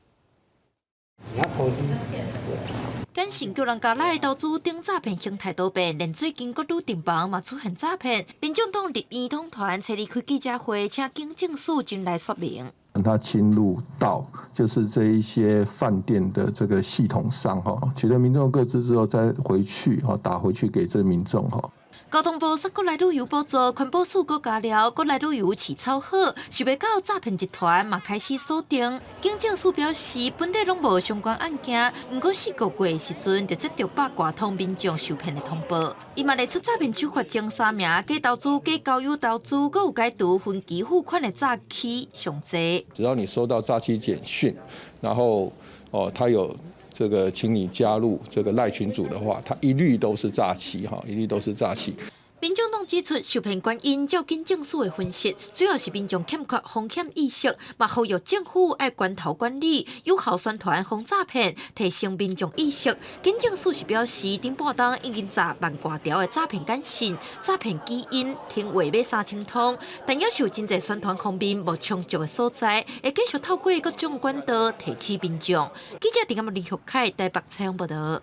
簡訊叫人加來投資等詐騙形態多變，連最近國旅訂房嘛出現詐騙。民眾黨立院黨團初二開記者會，請警政署進來說明。他侵入到就是這一些飯店的這個系統上，哈，取得民眾個資之後，再回去，哈，打回去給這民眾，哈。交通部說國內旅遊補助，環保署閣加了國內旅遊市草好，想袂到詐騙集團嘛開始鎖定。警政署表示，本地攏無相關案件，毋過4個月時陣就接著百外通民眾受騙的通報。伊嘛列出詐騙手法前三名，假投資、假交友投資，閣有解除分期付款的詐欺上濟。只要你收到詐欺簡訊，然後哦，他有這個請你加入這個賴群組的話，他一律都是詐欺哈，一律都是詐欺。民眾黨指出，受騙原因照警政署的分析，主要是民眾欠缺風險意識，嘛呼籲政府愛關頭管理，有效宣傳防詐騙，提升民眾意識。警政署是表示，頂半冬已經10萬外條的詐騙簡訊、詐騙語音、電話欲3000通，但猶是真濟宣傳方面無充足的所在，會繼續透過各種管道提醒民眾。記者陳林玉凱台北採訪報道。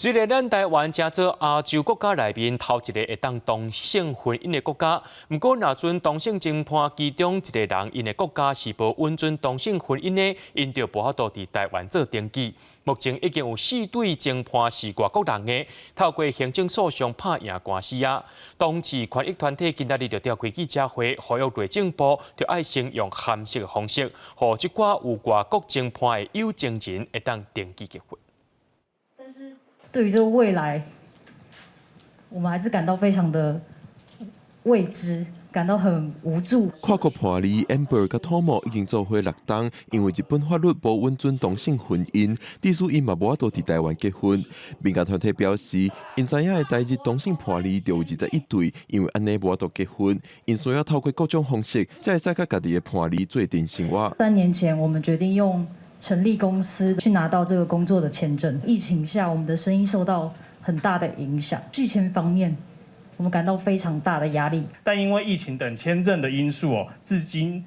雖然咱台灣成做亞洲國家內面頭一個會當同性婚姻的國家，毋過若準同性情伴其中一個人𪜶的國家是無允准同性婚姻的，𪜶就無法度佇台灣做登記。目前已經有四對情伴是外國人的，透過行政訴訟拍贏官司啊。同志權益團體今仔日就召開記者會，呼籲內政部著愛先用函釋的方式，予這寡有外國情伴的有情人會當登記結婚。對於這個未來，我們還是感到非常的未知，感到很無助。跨國伴侶 Amber 佮土木已經做伙6冬，因為日本法律無允准同性婚姻，致使𪜶嘛無法度佇台灣結婚。民間團體表示，𪜶知影的台日同性伴侶就有21對，因為按呢無法度結婚，𪜶需要透過各種方式，才會使佮家己的伴侶做陣生活。3年前，我們決定用成立公司去拿到這個工作的簽證。疫情下，我們的生意受到很大的影響。續簽方面，我們感到非常大的壓力。但因為疫情等簽證的因素哦，至今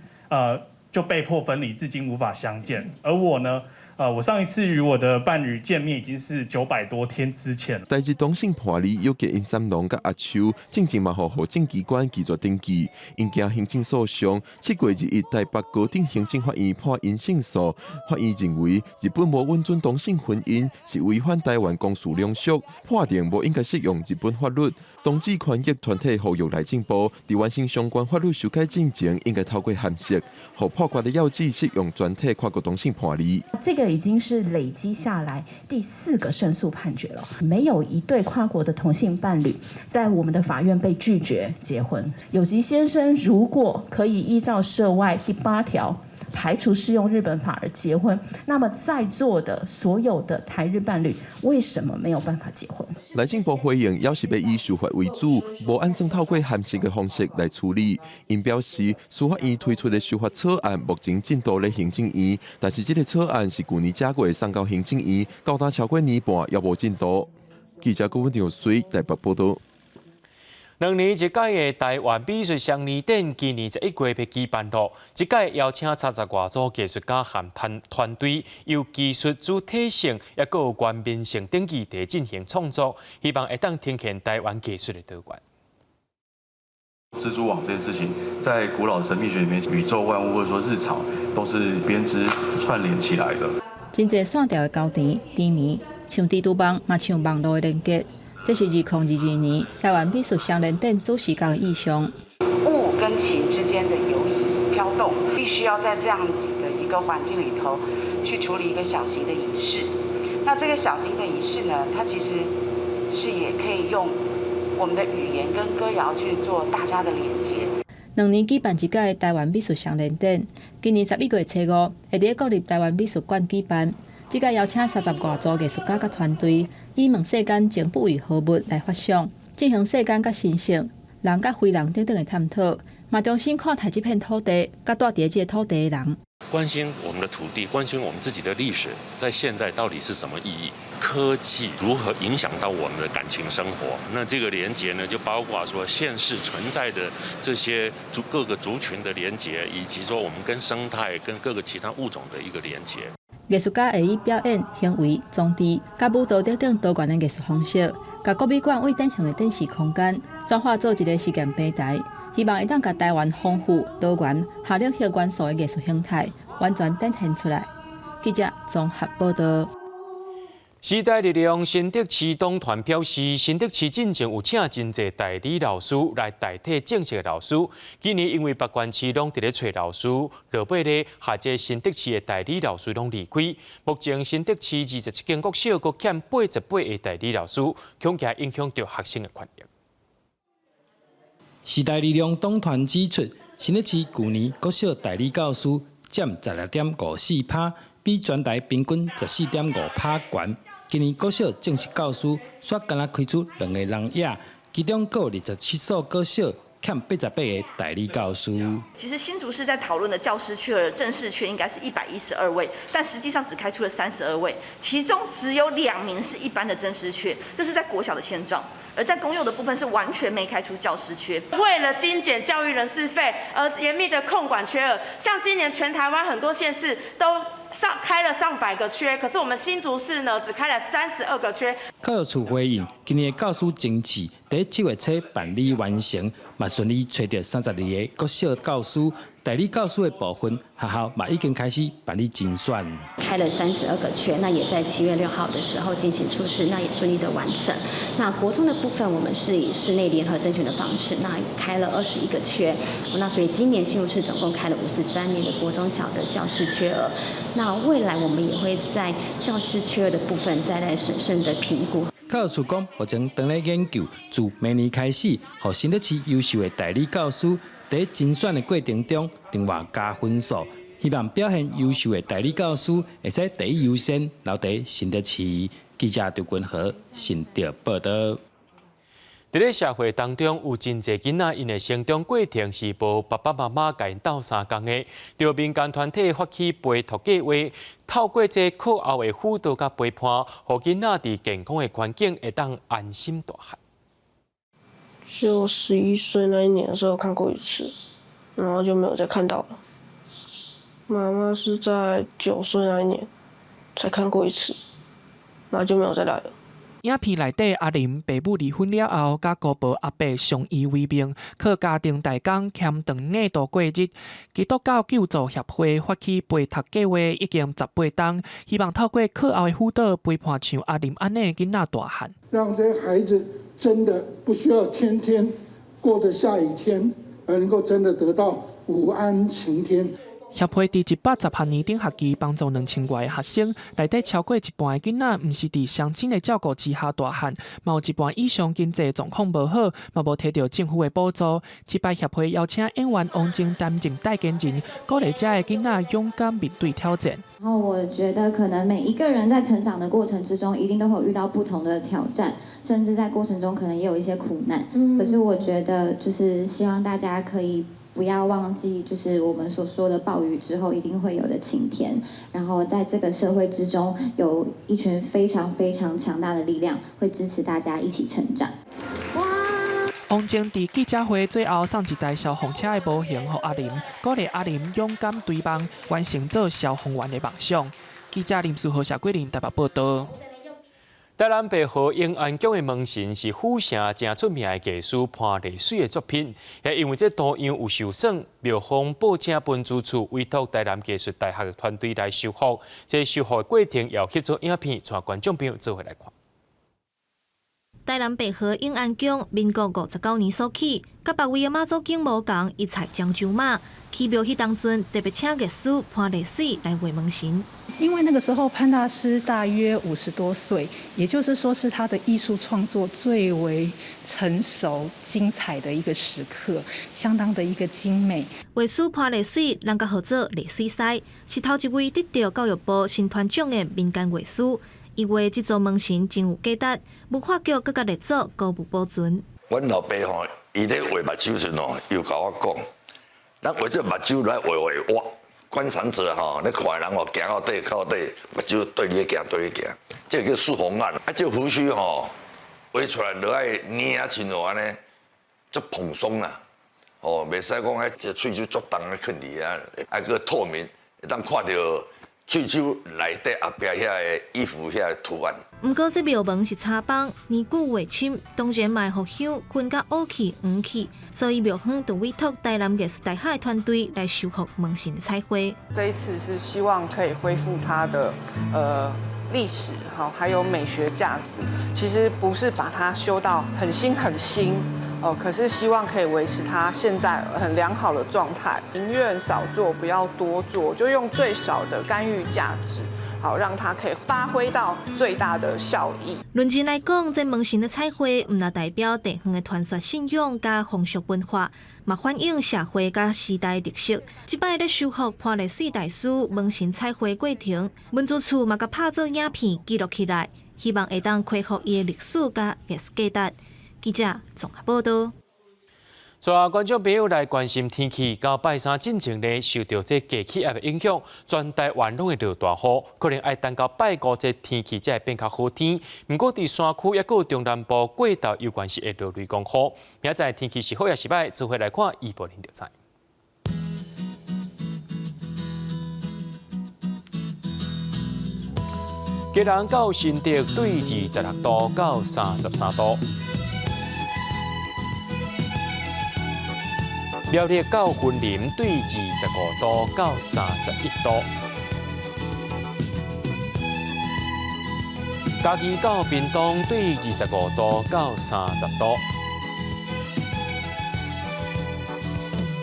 就被迫分離，至今無法相見。而我呢，我上一次與我的伴侶見面已經是900多天之前。台日同性伴侶有結殷三龍佮阿秋，進前嘛予戶政機關拒絕登記，𪜶驚行政訴訟。7月21台北高等行政法院判𪜶勝訴，法院認為日本無允准同性婚姻是違反台灣公序良俗，判定無應該適用日本法律。同志權益團體呼籲內政部，佇完成相關法律修改進前，應該透過函釋，予判決的要旨適用全體跨國同性伴侶。這個已經是累積下來第四個勝訴判決了，沒有一對跨國的同性伴侶在我們的法院被拒絕結婚。有吉先生如果可以依照涉外第8條，排除適用日本法而結婚，那麼在座的所有的台日伴侶為什麼沒有辦法結婚？內政部回應，猶是欲以修法為主，無按算透過函釋的方式來處理。𪜶表示，司法院推出的修法草案目前進度咧行政院，但是這个草案是舊年正月送到行政院，到今超過年半猶無進度。記者郭文長水台北報道。2年一屆的台灣美術雙年展，今年11月欲舉辦囉。這屆邀請30外組藝術家和團隊，由技術主體性，抑閣有原民性等議題進行創作，希望會當呈現台灣藝術的多元。蜘蛛網這件事情，在古老的神秘學裡面，宇宙萬物或者說日常都是編織串聯起來的。真濟線條的交纏、纏綿，像蜘蛛網，嘛像網路的連結。這是2022年台灣美術雙年展主視覺的意象。物跟情之間的游移飄動，必須要在這樣子的一個環境裡頭去處理一個小型的儀式。那這個小型的儀式呢，它其實是也可以用我們的語言跟歌謠去做大家的連接。2年舉辦一屆的台灣美術雙年展，今年11月初5會佇國立台灣美術館舉辦。這屆邀請30外組藝術家佮團隊，以問世間情不為何物來發想，進行世間佮神聖、人佮非人等等的探討，嘛重新看待這片土地，佮蹛佇這个土地的人。關心我們的土地，關心我們自己的歷史，在現在到底是什麼意義？科技如何影響到我們的感情生活？那這個連結呢，就包括說現實存在的這些族各個族群的連結，以及說我們跟生態、跟各個其他物種的一個連結。藝術家會以表演、行為、裝置、佮舞蹈等等多元的藝術方式，共國美館為典型的展示空間，轉化做一个實驗平台，希望會當共台灣豐富多元、夏綠色元素的藝術形態完全展現出來。記者綜合報道。時代力量新竹市黨團表示，新竹市進前有請真濟代理老師來代替正式的老師。今年因為別縣市攏佇咧揣老師，落尾咧，害這新竹市的代理老師攏離開。目前新竹市27間國小閣欠88個代理老師，恐驚影響著學生的權益。時代力量黨團指出，新竹市舊年國小代理教師佔16.54%，比全台平均14.5%懸。今年國小正式教師煞干焦開出兩個人額，其中閣有27所國小欠88個代理教師。其實新竹市在討論的教師缺額正式缺應該是112位，但實際上只開出了32位，其中只有2名是一般的正式缺，這是在國小的現狀。而在公幼的部分是完全沒開出教師缺。為了精簡教育人事費而嚴密的控管缺額，像今年全台灣很多縣市都上開了上百個缺，可是我們新竹市呢只開了32個缺。教育處回應，今年的教師甄試佇7月初辦理完成，嘛順利揣著32個國小教師。代理教師的部分，學校嘛已經開始辦理甄選。開了32個缺，那也在7月6號的時候進行初試，那也順利的完成。那國中的部分，我們是以市內聯合甄選的方式，那開了21個缺。那所以今年新竹市總共開了53名的國中小的教師缺額。那未來我們也會在教師缺額的部分再來審慎的評估。教育處講，目前正咧研究，自明年開始，予新竹市優秀的代理教師，佇甄選的過程中，另外加分數，希望表現優秀的代理教師會使第一優先留佇新竹市。記者張君和新竹報道。佇咧社會當中，有真濟囡仔，𪜶的成長過程是無爸爸媽媽共𪜶鬥相共的。著民間團體發起陪托計劃，透過這課後的輔導佮陪伴，予囡仔佇健康的環境會當安心大漢。就11歲那一年的時候看過一次，然後就沒有再看到了。媽媽是在9歲那一年才看過一次，然後就沒有再來了。影片內底阿林爸母離婚了後，佮姑婆阿伯相依為命，靠家庭代工儉長領度過日。基督教救助協會發起陪托計劃已經18冬，希望透過課後的輔導陪伴像阿林按呢囡仔大漢。讓這些孩子真的不需要天天過着下雨天，而能夠真的得到午安晴天。協會佇118年頂學期幫助2000外个學生，內底超過一半的囡仔，毋是佇雙親的照顧之下大漢，嘛有一半以上經濟狀況無好，嘛無提著政府的補助。這擺協會邀請演員王靜擔任代言人，鼓勵遮的囡仔勇敢面對挑戰。然後我覺得可能每一個人在成長的過程之中，一定都會遇到不同的挑戰，甚至在過程中可能也有一些苦難。可是我覺得就是希望大家可以不要忘記，就是我們所說的暴雨之後一定會有的晴天。然後在這個社會之中，有一群非常非常強大的力量，會支持大家一起成長。王靜佇記者會最後送一台消防車的模型予阿林，鼓勵阿林勇敢追夢，完成做消防員的夢想。記者林書豪、謝桂林台北報導。台南白河永安宮的門神是府城誠出名的藝師潘麗水的作品，也因為這圖樣有受損，廟方報請文資處委託台南藝術大學的團隊來修復。這修復的過程也有翕做影片，帶觀眾朋友做伙來看。台南白河永安宮，民國59年所起，佮別位的媽祖宮無仝，伊採漳州馬起廟彼當陣，特別請藝師潘麗水來畫門神。因為那個時候潘大師大約50多歲，也就是說是他的藝術創作最為成熟、精彩的一個時刻，相當的一個精美。畫師潘麗水，人共號做麗水師，是頭一位得著教育部新傳獎的民間畫師。伊畫這座門神真有價值，文化局閣共列做古物保存。阮老爸吼，伊咧畫目睭時吼，又共我講，咱畫這目睭來畫畫我觀賞者吼，你看的人吼，行到底到底，目睭對你行對你行，這個叫四方眼。啊，這個鬍鬚吼，畫出來落愛捏啊，親像按呢，足蓬鬆啦，哦，袂使講彼這喙鬚足重咧囥佇遐，愛閣透明，會當看著喙鬚內底後壁遐个衣服遐个圖案。毋過這廟門是柴枋，年久畫深，當然嘛會予香熏甲烏去黃去，所以廟方就委託台南藝術大學的團隊來修復門神的彩繪。這一次是希望可以恢復它的歷史，好，還有美學價值。其實不是把它修到很新很新哦，可是希望可以維持它現在很良好的狀態。寧願少做，不要多做，就用最少的干預價值，好讓它可以發揮到最大的效益。論真來講，這門神的彩繪，毋但代表地方的傳說信仰佮風俗文化，嘛反映社會佮時代特色。這擺咧修復潘麗水大師門神彩繪過程，文資處嘛共拍做影片記錄起來，希望會當恢復伊的歷史佮藝術價值。記者綜合報導。所以觀眾朋友來關心天氣，到拜三進前呢，受著這低氣壓的影響，全台灣攏會落大雨，可能愛等到拜五這天氣才會變較好天。毋過佇山區抑閣有中南部過晝猶原是會落雷公雨。明仔載天氣是好抑是䆀，做伙來看預報恁就知。基隆到新竹對26度到33度。苗栗到雲林對25度到31度，嘉義到屏東對25度到30度，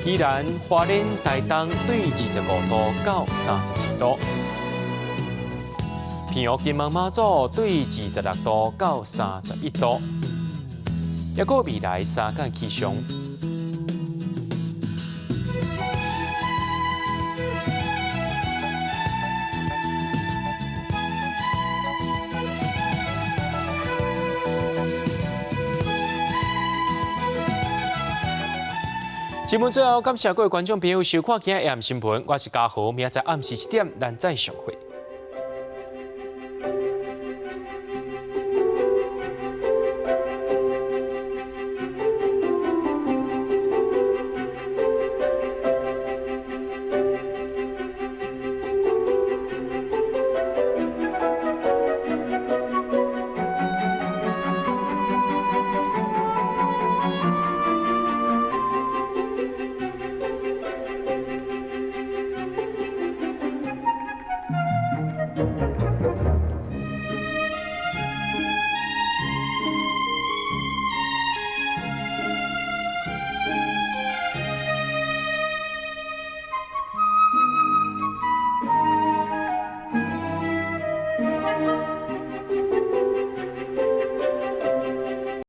宜蘭花蓮台東對25度到34度，澎湖金門馬祖對26度到31度，抑閣未來三天氣象。節目最後，感謝各位觀眾朋友收看今日的新聞，我是嘉豪，明仔載暗時7點，咱再相會。